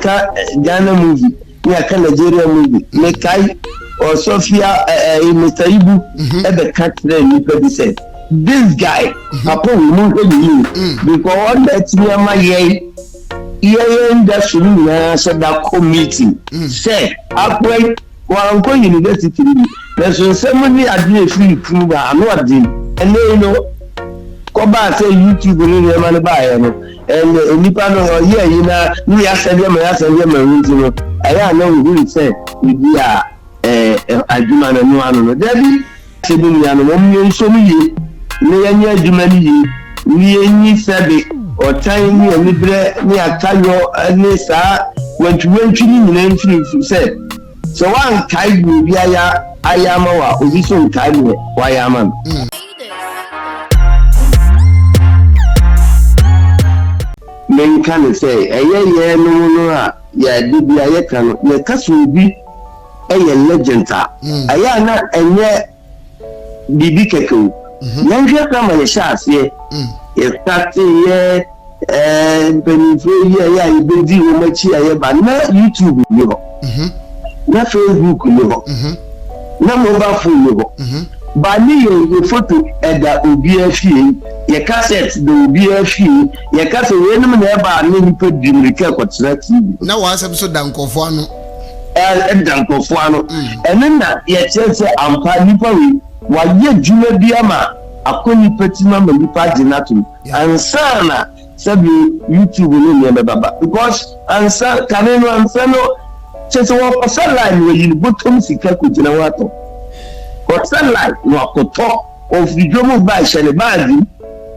yɛka Ghana movie ne yɛka Nigeria movie. Mekae Ɔsɔfia ɛɛ Mr Ibu ɛbɛka kyerɛ nnipa bi sɛ this guy, papa wei, mu nhwɛ ne yie because ɔna atumi ama yɛn yɛyɛ industry no nyinaa sɛ da kɔ meeting sɛ akoa yi wankɔ university bi, nanso nsɛm ne adeɛ efiri tirim ba ano ɔden. Ɛnɛ yi no kɔbaa sɛ YouTube ne nneɛma no baeɛ no, ɛnɛ nipa no ɔyɛ ayi na ne yɛ asɛdeɛ ma yɛ asɛdeɛ ma ɛho nti no ɛyɛ a na ohuru sɛ ebi a ɛɛ adwuma no no ano no dabi sɛ bi nua no wɔn yɛn nsom yie ne yɛnyɛ adwuma no yie ne yɛnyi sɛbe ɔtan ne aniberɛ ne akayɔ ne saa wantwiwantwi ne nyinaa mfiri sɛ sɛ woankae deɛ obi ayɛ ayɛ ama wo a, obi so nkae deɛ wayɛ ama no. Menka ne sɛ ɛyɛ yɛnom no a yɛde bi a yɛka no, yɛka sɛ obi ɛyɛ legend a, ɛyɛ a na ɛnyɛ biribi kɛkɛ o. Yɛnhwɛ kama yɛhyɛ aseɛ yɛsate yɛ mpanimfoɔ yi a yɛ a yɛbɛdi wɔn akyi a yɛba na YouTube ni hɔ, na Facebook ni hɔ, na mobile phone ni hɔ ba ne yɛ photo ɛda obiara fie, yɛ cassette da obiara fie. Yɛka sɛ weinom na ɛba a ne nipa di mmirika kɔtena TV. Na w'asɛm so da nkɔfoɔ ano. Ɛda nkɔfoɔ ano. Ɛno na yɛkyerɛ sɛ ampa nipa wei wayɛ adwuma bi ama akɔ nipa tim ama nipa agye n'atom ansa na sɛbi YouTube ne nneɛma bɛba, because ansa kane no ansa no kyerɛ sɛ wɔkɔsɛ line wɔyi ne bɔtɔm sika kɔgyina hɔ atɔ, kɔsɛ line na wakɔtɔ ofiri dwom ba hyɛ ne baagi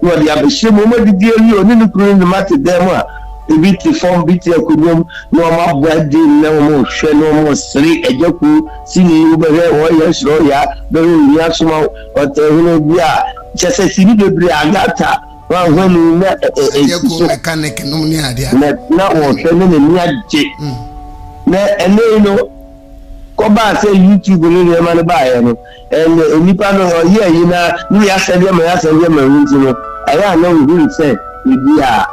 na ɔde abɛhyɛ mu. Wɔn adidi awie, ɔne ne kunu ne ma te dan mu a ebi te fam, bi te akonnwa mu, na wɔn aboa di na wɔn rehwɛ na wɔn resere. Agya Koo sini wobɛhwɛ wɔyɛ soro ya bɛhwɛ ohia soma ɔtɛhene bi a kyɛ sɛ sini bebree agata wɔn ahɔni na Agya esi Koo so mechanic nom ne adeɛ. Na wɔhwɛ ne n'ani agye. Na ɛnɛ yi no kɔbaa sɛ YouTube ne nneɛma no baeɛ no, ɛnɛ nipa no ɔyɛ ayi na ne yɛ asɛdeɛ ma yɛ asɛdeɛ ma ɛho nti no ɛyɛ a na ohuru sɛ ebi a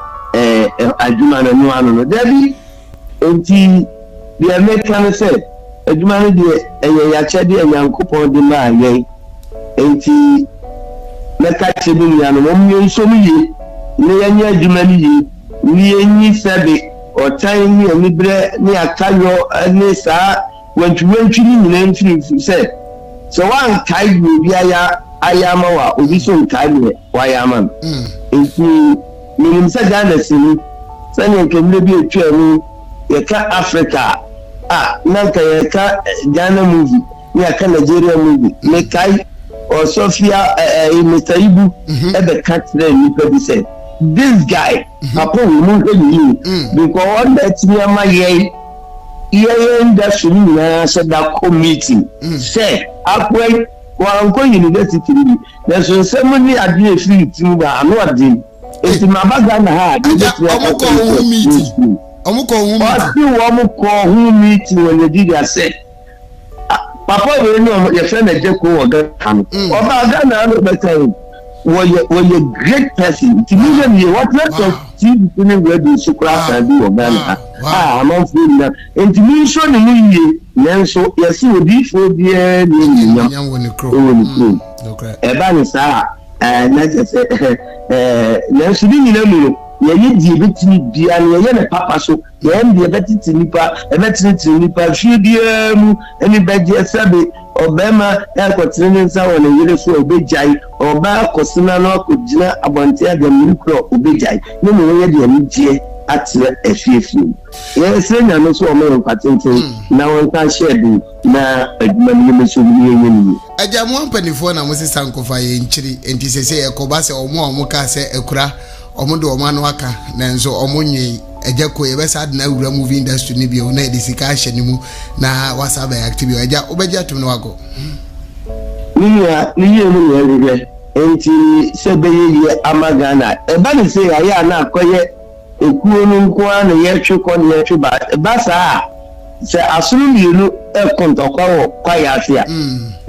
adwuma no no ano no dabi. Nti deɛ meka no sɛ adwuma no deɛ ɛyɛ yɛakyɛdeɛ Nyankopɔn de maa yɛn, nti mɛka kyerɛ me nuanom wɔn yɛn nsom yie ne yɛnyɛ adwuma no yie ne yɛnyi sɛbe ɔtan ne aniberɛ ne akayɔ ne saa wantwiwantwi ne nyinaa mfiri sɛ sɛ woankae deɛ obi ayɛ ayɛ ama wo a, obi so nkae deɛ wayɛ ama no. Nti menim sɛ Ghana sini sɛnea nka mmerɛ bi atwa mu yɛka Africa a na nka yɛka Ghana movie ne yɛka Nigeria movie. Mekae Ɔsɔfia Mr Ibu ɛbɛka kyerɛ nnipa bi sɛ this guy, papa wei, mu nhwɛ ne yie because ɔna atumi ama yɛn yɛyɛ industry no nyinaa sɛ da kɔ meeting sɛ akoa yi wankɔ university bi, nanso nsɛm ne adeɛ efiri tirim ba ano ɔden. Eti maba Ghana ha a Agya, ɔmo kɔ ho meeting, ɔmo kɔ ho meeting. Ɔsi wɔn kɔ ho meeting wɔ Nigeria sɛ papa wei ne ɔmo yɛfrɛ no Agya Koo wɔ Ghana no, ɔbaa Ghana no bɛka yi wɔyɛ great person, nti mi yɛ mi yɛ wɔtena sɛ TV so ne radio so koraa kan bi wɔ Ghana ha a amanfoɔ nyina, nti mi nso ne mu yie. Nanso yɛsi odiifoɔ biara ne enyimnyam wɔ ne kurom. Ɛwɔ ne kurom. Nokorɛ. Ɛba ne saa a na kyerɛ sɛ nanso ne nyinaa mu no yɛyɛ deɛ ebɛtumi biara no, yɛyɛ ne papa so, yɛn deɛ ɛbɛtete nipa, ɛbɛtenetene nipa fie biara mu ɛne bɛgye. Sɛbe ɔbɛrima ɛkɔtene ne nsa wɔ ne yere so a, ɔbɛgyae. Ɔbaa kɔsena no akɔgyina abɔnten adamiri koro a, ɔbɛgyae ne mu. Wɔyɛ deɛ anigyeɛ atena afiefie mu. Yɛsrɛ Nyame sɛ ɔma yɛn nkwa tenten na wɔnsa hyɛ den na adwuma no yɛmɛ so ne yɛnyɛ no yie. Agya, mo mpanimfoɔ na mo sesa nkɔfa yɛn nkyiri, nti sɛ yɛkɔba sɛ ɔmo a ɔmo kaa sɛ akura ɔmo de ɔmo ano aka nanso ɔmo nwe Agya Ko, yɛbɛsa adena awura movie industry no bio na yɛde sika ahyɛ ne mu na wasa bɛyɛ active bio. Agya, wobɛgye atom na wakɔ? Ne nua ne yie mu ne yɛhwehwɛ, nti sɛ ɛbɛyɛ yie ama Ghana. Ɛba ne sɛ yɛayɛ a na akɔyɛ ekuo no nko ara na yɛtwe kɔ na yɛtwe ba. Ɛba saa a, sɛ asono mmienu ɛko ntɔkwa wɔ kwaeɛ ase a,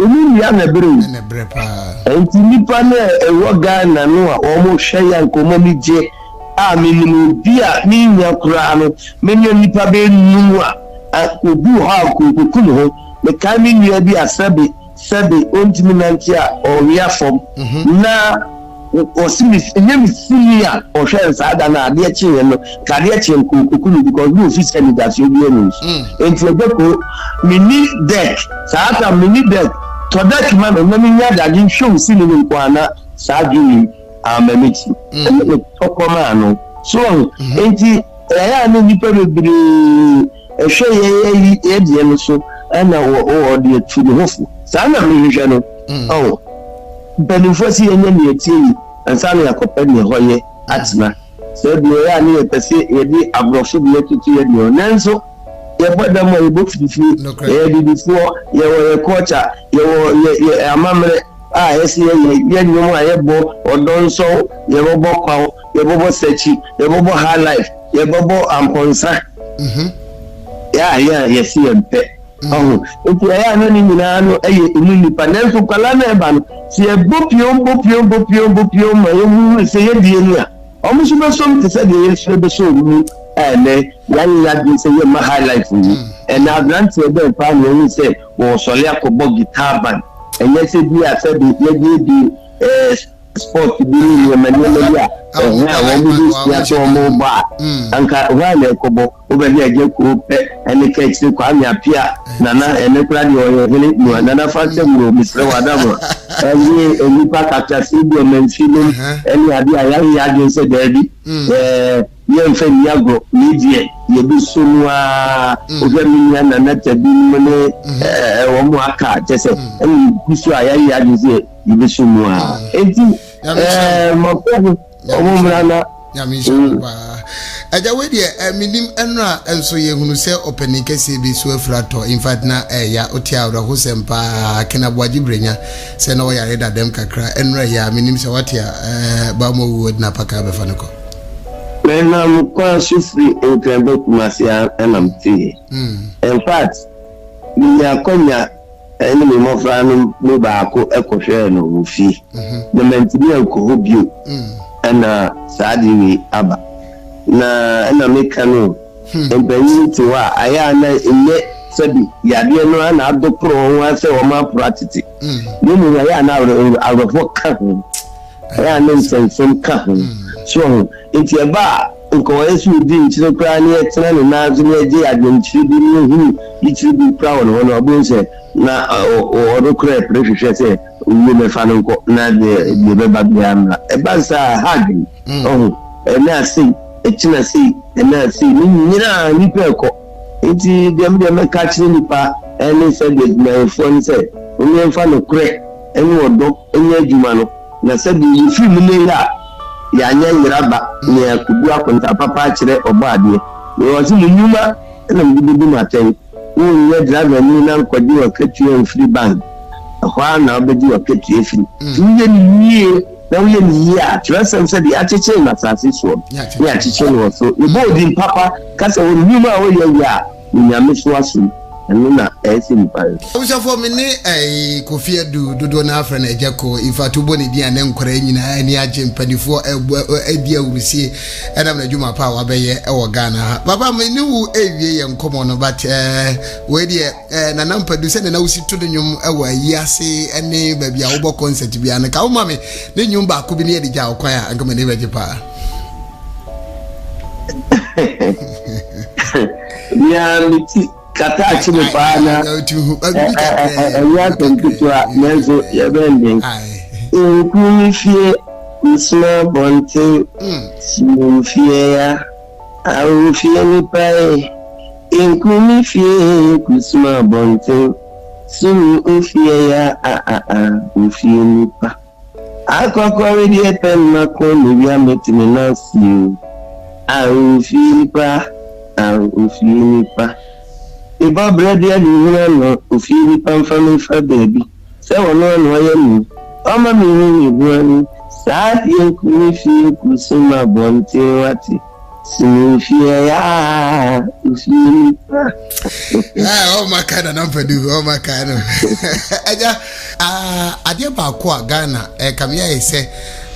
emu nnua na ɛbrɛ o. Ɛna brɛ paa. Nti nipa no a ɛwɔ Ghana no a wɔn hwɛ yɛ nkɔmɔ ni gye. A menim obi a menya koraa no, menya nnipa bɛyɛ num a, obi wɔ hɔ a nkoku ne ho. Mekae me nua bi a sɛbe sɛbe ɔntumi nante a ɔwea fam na ɔsi me ɛnyɛ me sini a ɔhwɛ no saa da no a adeɛ kyeeɛ no nka adeɛ kyeeɛ nka ɔkɔku no because na ɔfi sɛ anidasoɔ bi ani so. Nti ɛgya ko menni deck saa tam menni deck tɔ deck ma me na menya adagye nhwɛ wo sini no nko ara na saa adwene yi amma me ti ɛna metɔ kɔmaa no so ɔho. Nti ɛyɛ a na nnipa bebree ɛhwɛ yɛn ayi yɛ deɛ no so ɛna ɔde atu ne ho fo. Saa na mehwehwɛ no. Ɔho mpanimfoɔ sɛ yɛnyɛ nea ɛteɛ yi ansa na yɛakɔpɛ nea ɛhɔ yɛ atena. Sɛ deɛ ɛyɛ a ne yɛpɛ sɛ yɛde aborɔfo deɛ toto yɛ deɛ hɔ, nanso yɛbɔ dam a yɛbɔ firifiri, yɛyɛ abibifoɔ, yɛwɔ yɛ culture, yɛwɔ yɛ yɛ amammerɛ a ɛsɛ yɛyɛ, yɛ nnwom a yɛbɔ, ɔdɔ nsɔw, yɛbɛbɔ kwaw, yɛbɛbɔ sakyi, yɛbɛbɔ high life, yɛbɛbɔ ampɔnsa. Yɛ a yɛ a yɛse yɛmpɛ. Ɔho nti ɛyɛ a na ne nyinaa no ɛyɛ emu nnipa. Nanso nkwadaa no ɛba no, sɛ yɛbɔ piom bɔ piom bɔ piom bɔ piom ma yɛhuhu sɛ yɛdie ni a, wɔn nso bɛsom te sɛ deɛ yɛn nso yɛbɛsɔ wɔn mu. Ɛnɛ yɛayɛ yɛn adwene sɛ yɛmma high life nwu. Ɛnɛ aberanteɛ bɛn paa na wahu sɛ wɔresɔre akɔbɔ guitar band? Ɛnyɛ sɛ bi a sɛbe yɛabuebue ɛɛ sport bi ne nneɛma nneɛma bi a ɛho a wɔn de sua sɛ wɔn rebɔ a, anka hɔ a na ɛkɔbɔ. Wobɛhwɛ agya kuo pɛ ɛne ka akyire Kwame Apia Nana ɛnɛ koraa deɛ ɔyɛ hene mua Nana fa kyɛ me o mesrɛ wo Adamua ɛne nnipa kakra bi ɔmanfi nom ɛne adeɛ a yɛayɛ yɛn adwene sɛ daabi ɛɛ yɛmfa nni agorɔ wei deɛ yɛbɛsɔ mu ara. Wohwɛ me nua Nana Tabi nom ne ɛɛ wɔn aka kyɛ sɛ ɛne gu so a yɛayɛ yɛn adwene sɛ yɛbɛsɔ mu ara. Enti ɛɛ mmɔfra no wɔn mmra na. Nyame nhyira mo paa. Agya wei deɛ eh, menim ɛnora nso yɛhunu sɛ ɔpanin kɛseɛ bi so afiri atɔ. In fact na ɛya wote awerɛhosɛm paa Ken Aboagye Brenya sɛ na ɔyare dadam kakra ɛnora yi a menim sɛ wate a eh, ba mu awuo de n'apaka abɛfa no kɔ. Menam kwan so firi Nkran ba Kumasi a ɛna meteeɛ. In fact, menya akwanya ne me mmɔfra no mu baako kɔhwɛɛ no wɔ fie, na mantumi ankɔ hɔ bio. Ɛna saa ade wei aba. Na ɛna meka no, mpanyin te hɔ a, ayɛ a na ɛnyɛ sɛbi yadeɛ no ara na adokoro wɔn ara sɛ wɔn aporo atete, na mmom ayɛ a na awerɛhoɔ ka ho. Ɛyɛ a ne nsɛnsɛm ka ho. So wahu? Enti ɛba a, nka ɔyɛ sɛ odi nkyene koraa na yɛtena ne nan so na yɛgye adwenkyerɛ bi na yɛhunu yikyerɛ bi koraa wɔ ne hɔ no, wobɛhu sɛ na ɔno koraa ɛpere hwehwɛ sɛ owuo mmɛfa no nkɔ na deɛ deɛ ɛbɛba biara mmra. Ɛba saa a, ɛha adwene. Wahu? Ɛnnɛ asei, ɛkyena sei, ɛnnɛ asei, ne nyinaa nnipa ɛkɔ. Enti deɛ me deɛ mɛka akyerɛ nnipa ne sɛdeɛ adwumayɛfoɔ ne sɛ, wɔmfa nokorɛ ne ɔdɔ nyɛ adwuma no, na sɛdeɛ yɛfiri mu nnɛ yi a, yɛanyɛ nyera ba, na yɛakɔbu akonta papa akyerɛ Ɔbɔadeɛ. Na ɔse, Mo nnwuma na mede bɛbu mo atɛn. Wonyɛ driverni na nkɔgye w'akatua mfiri bank, ɛhɔ ara na wobɛgye w'akatua afiri. Nti woyɛ no yie na woyɛ no yie a, twerɛsɛm sɛ deɛ yɛakyekyere no asase soɔ no, na yɛakyekyere no wɔ soro. Yɛbɔ wo din papa ka sɛ wo nnwuma a woyɛ yɛ a, Onyame so asom, ɛno na ɛyɛ sɛ nipa yɛ. Abusuafoɔ me ne eh, Kofi Adu dodoɔ no afrɛ no Agya Ko. In fact wobɔ ne din a ne nkwadaa nyinaa ani agye, mpanimfoɔ ɛdi awurusie ɛnam n'adwuma pa a wabɛyɛ ɛwɔ Ghana ha. Papa me ne wo ɛwie yɛn nkɔmmɔ no but eh, wei deɛ eh, Nana Mpadu sɛ nana wosi to ne nnwom ɛwɔ ayi ase ɛne baabi a wobɔ concert biara no ka woma me ne nnwom baako bi ne yɛde gya wo kwan a anka m'ani bɛgye paa. Nea me ti kata akyi me paa na ɛnyɛ asɛm ketewa nanso yɛbɛn den. Nku me fie nsoma abɔnten si wo fie ya awo fie nipa e nku me fie kusuma abɔnten si wo fie ya a a a wo fie nipa. Akɔkɔre deɛ pɛ mma ko me wia me te me nan ase o Ah ofie nipa ah ofie nipa Me bɔ brɛ deɛ me hunu ano ofie nipa mfa me mfa baabi Sɛ ɔno ano ɔyɛ me ɔma me hu me ho ani Saa deɛ nku me fie nku so ma bɔnten wate Sini ofie aa ofie nipa. Ah, oh my kind of number do oh my kind of. Ɛgya, ah, adeɛ baako a Ghana ɛka mi ayɛ sɛ.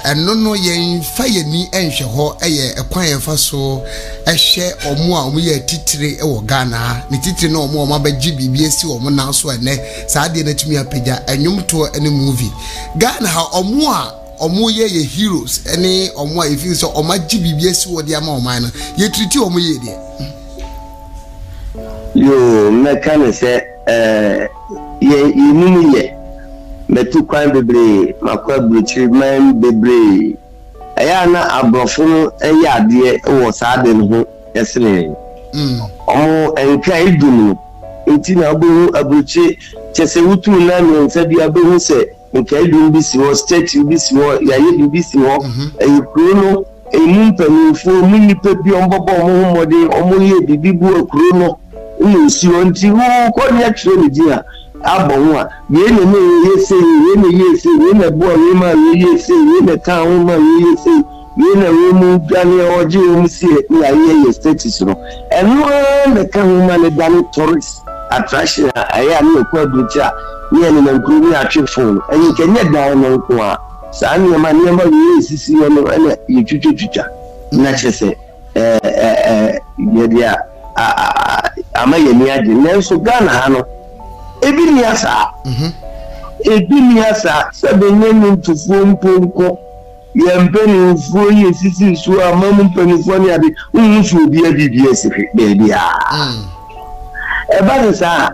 Ɛno no yɛnfa yɛn ani nhwɛ hɔ, ɛyɛ ɛkwan a yɛfa so hwɛ wɔn a wɔyɛ atitire wɔ Ghana ha, ne titire ne wɔn a wɔabɛgye biribi asi wɔn nan so ɛnnɛ, saa adeɛ no atumi apagya nnwomtoɔ ne movie. Ghana ha, wɔn a wɔyɛ yɛ heroes ne wɔn a yɛfeel sɛ wɔagye biribi asi hɔ de ama ɔman no, yɛtiriti wɔn yie deɛ. Yoo, mɛka no sɛ ɛɛ yɛ yɛnim yɛ. Matu kwan bebree, makɔ aburokyiri man bebree. Ɛyɛ a na aborɔfo no yɛ adeɛ wɔ saa ade no ho sene yɛn. Wɔn nkae dum no nti na wobɛhu aburokyire, kyɛ sɛ wotu nan mmiɛnsa bi a wobɛhu sɛ nkaedum bi si hɔ, statue bi si hɔ, yɛayɛ biribi si hɔ. Ɛyɛ kuro no emu mpanimfoɔ, emu nnipa bi a wɔbɛbɔ wɔn ho mmɔden, wɔyɛ biribi boa kuro no na ɛsi hɔ. Nti wokɔ ne atwerɛ ne din a abɔ ho a, wei na ne ɛyɛ sei, wei na ɛyɛ sei, wei na ɛboa wei ma wei yɛ sei, wei na ɛka ho ma wei yɛ sei, wei na wei mu dwane a ɔgye wɔn sie ne ayɛ yɛ status no. Ɛno ara na ɛka ho ma ne dane tourist attraction a ɛyɛ a ne yɛkɔ aburokyire a ne yɛnenam kuro ne yɛatwe phone no. Ɛyɛ nkɛnyɛ dan no nko ara. Saa nneɛma nneɛma wei a ɛsisi hɔ no na yɛtwitwatwitwa na kyerɛ sɛ yɛde ama yɛn ani agye. Nanso Ghana ha no, ebi nni ha saa. Ebi nni ha saa. Sɛ bɛnyɛ nnwomtofoɔ mpo nko, yɛn mpanimfoɔ yi esisi so a, ama mu mpanimfoɔ ne ade, wohu sɛ obiara biribi asi hwe baabiara. Ɛba ne saa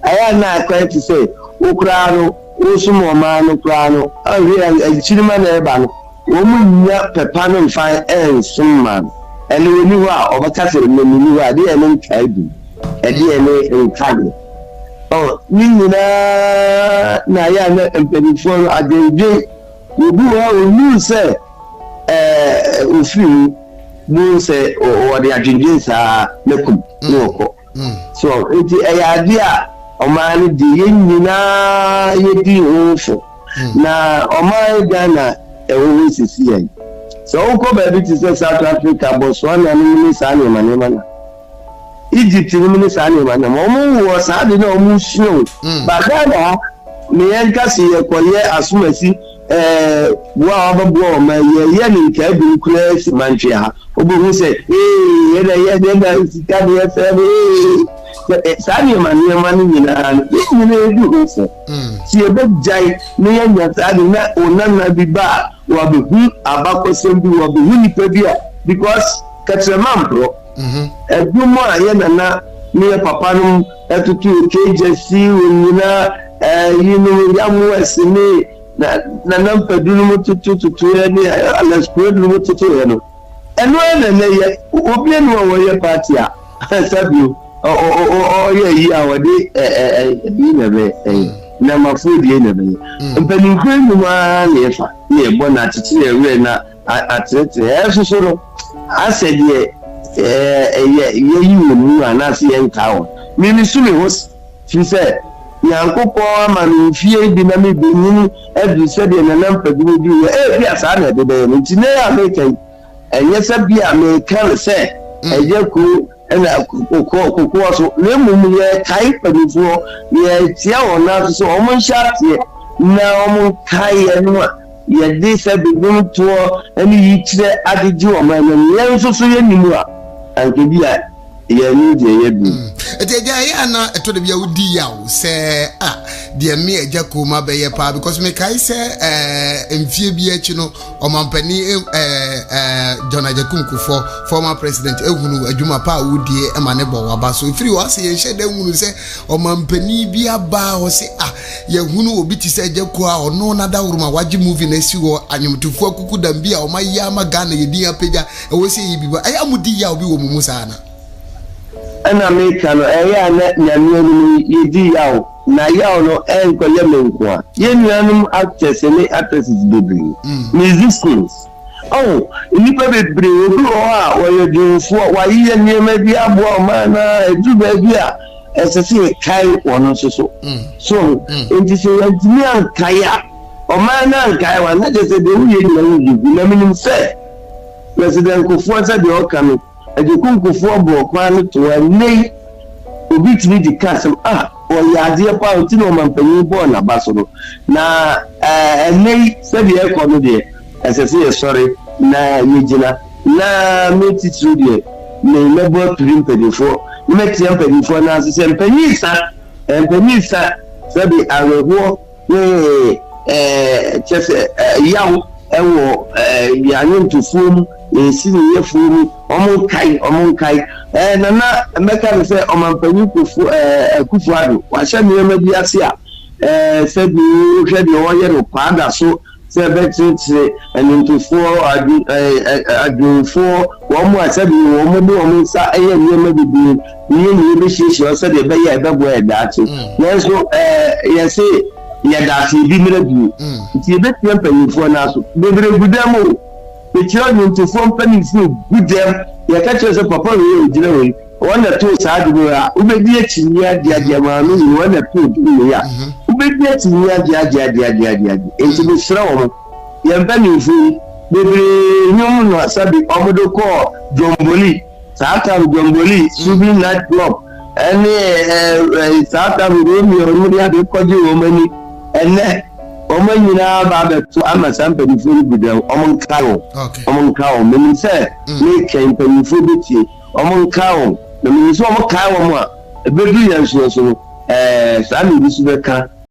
a, ɛyɛ a na akwan te sɛ wo koraa no, wosom ɔman no koraa no, ahwɛ akyirima na ɛba no, wɔn nnya pɛpa no mfa nsom man no. Ɛno ɔni hɔ a, ɔbɛka sɛ na menni hɔ a, ɛdeɛ ne nkae bi, ɛdeɛ ne nkaeɛ. Ɔ, ne nyinaa na ayɛ a na mpanimfoɔ no adwendwen. Obi wɔ hɔ a ɔnuu sɛ ɛɛ ofiri mu, bohu sɛ ɔde adwendwen saa na kum na ɔkɔ. So nti ɛyɛ adeɛ a ɔman no deɛ yɛn nyinaa yɛdi ho fo. Na ɔman Ghana ɛwɔ hɔ sisi yɛn. Sɛ wokɔ baabi te sɛ South Africa, Botswana nom ne saa nneɛma nneɛma na Egypt nom ne saa nneɛma nneɛma wɔn wɔ saa de na wɔn sua o. Ba Ghana ha ne yɛn ka se yɛkɔyɛ asomasi ɛɛ boa a wabɛboa ɔman yɛyɛ ne nkaa bi koraa si mantwe ha. Wobɛhu sɛ ee yɛna yɛ yɛna sika ne yɛsɛ no ee saa nneɛma nneɛma no nyinaa no yɛn nyinaa di ho fo. Sɛ yɛbɛgyae na yɛanya saa de na wo nana bi ba a wabɛhu abakɔsɛm bi, wabɛhu nipa bi a because kɛtrɛma mporɔ. Ɛdwom a yɛ nana ne yɛ papa nom ɛtoto Okegyasi, Onyina, ɛyinom, Yamoɛs ne nana Mpadu nom toto totoɛ ne Alex Kuadu nom totoɛ no, ɛno ara na ɛnɛ yɛ obi anim a wɔyɛ party a sɛbio ɔyɛ ayi a wɔde ɛyi na ɛbɛyɛ nnɛmafoɔ die na ɛbɛyɛ mpanimfoɔ anim ara na yɛfa na yɛbɔ na akyekyere ɛwerɛ na atenetene ɛso so no asɛ deɛ ɛyɛ yɛyi wɔn mu anaasɛ yɛnkaa wɔn. Mimi su me ho firi sɛ Nyankopɔn ama me mfie bi na mebɛnyini aduru sɛdeɛ Nana Mpadini duruiɛ, ebia saa na ɛde bɛyɛ no nti nnɛ yi a meka yi ɛnyɛ sɛ bi a meka no sɛ ɛyɛ kuro na kokoɔ so, na mmom yɛrekae mpanimfoɔ, yɛretea wɔn nan so sɛ wɔn nhyɛ aseɛ na wɔn nkae yɛn a yɛde sɛ bedwomtoɔ ne yikyerɛ agyegye wɔn anim. Yɛn nso so yɛnni mu a, anka bi a yɛn ani deɛ yɛ bi. Ɛti agya ɛyɛ ana ɛtɔ da bi a wodi yaw sɛ ah deɛ me agya koma bɛyɛ paa because mekae sɛ ɛɛ mfie bi akyi no Ɔmampanin John Agyekum Kufuor, former president, ehunu adwuma pa a wodie ma ne bɔ waba so. Efiri hɔ ase yɛnhyɛ da nhunu sɛ ɔmampanin bi aba hɔ sɛ ah yɛhunu obi te sɛ Agya Koo a ɔno n'adaworoma wagye movie no asi hɔ, anwomtofoɔ akukudam bi a wɔayɛ ama Ghana yɛ din apagya, ɛwɔ sɛ yɛyi bi ba. Ɛyɛ a modi yaw bi wɔ mo mu saa ana? Ɛna meka no, ɛyɛ a na Nyame anim yɛdi yaw. Na yaw no ɛnkɔyɛ me nko a. Yɛn nuanom actors ne actresses bebree, musicians, oh, nnipa bebree, obi wɔ hɔ a ɔyɛ dwomfoɔ, wayeyɛ nneɛma bi aboa ɔman no ara, ɛduru baabi a ɛsɛ sɛ yɛkae wɔn nso so. So, enti sɛ yɛantumi ankae a, ɔman no ankae wɔn a, na kyerɛ sɛ deɛ woyɛ nyinaa woyɛ gu. Na menim sɛ President Kufuor sɛdeɛ ɔka no, Agyekum Kufuor bɔɔ kwan no too hɔ. Ɛnnɛ yi, obi tumi de ka asɛm, ah, ɔyɛ adeɛ paa, nti na ɔmampanyin bɔɔ n'aba so no. Na ɛnnɛ yi, sɛdeɛ ɛrekɔ no deɛ, Ɛsɛ sɛ yɛsɔre na yɛgyina. Na me titiriw deɛ, me mɛbɔ apiri mpanimfoɔ, na matia mpanimfoɔ nan ase sɛ mpanyin sa, mpanyin sa, sɛbe awerɛhoɔ ne ɛɛ kyɛ sɛ yaw wɔ yɛn anwontofoɔ mu, yɛn siniyɛfoɔ mu, wɔn nkae, wɔn nkae. Ɛɛ nana mɛka no sɛ ɔmanpanyin Kofo ɛɛ Akufo Addo wahyɛ nneɛma bi ase a ɛɛ sɛbi wohwɛ deɛ ɔyɛ no kwaada so sɛ ɛbɛkyerɛkyerɛ nnwontofoɔ, adwumfoɔ, wɔn a sɛbi wɔn de wɔn nsa yɛ nneɛma bebree ne nea ɛbɛhyiahyia hɔ sɛdeɛ ɛbɛyɛ a ɛbɛboa yɛ daakye. Nanso ɛɛ yɛse yɛda ase ebi mmerɛ bio. Nti yɛbɛtia mpanyinfoɔ no aso. Bebree gu dɛm o. Mekyerɛ nnwontofoɔ mpanimfoɔ gu dɛm. Yɛka kyerɛ sɛ papa wei a ɔgyina wei, wɔn na ɛtoo saa dwom wei a, wobɛdi akyinnye adeadeɛ maame wei, wɔn na ɛtoo dwom wei a, wobɛdi akyinnye adeadeadeadeadeade. Enti mesrɛ wɔn, yɛn mpanimfoɔ yi, bebree nnwom na sɛbe wɔde kɔɔ dwomboli, saa tam dwomboli, Subi night club, ɛne ɛɛ saa tam Romeo no de ade kɔgye wɔn ani. Ɛnnɛ, wɔn nyinaa ba abɛto ama saa mpanimfoɔ yi gu dɛm, wɔn nka wɔn, wɔn nka wɔn. Menim sɛ meka yi mpanimfoɔ bɛtie. Wɔn nkae wɔn, na menim sɛ wɔn kae wɔn a, ɛbɛduru yɛn soɔ so no, ɛɛ, saa na ebi nso bɛka.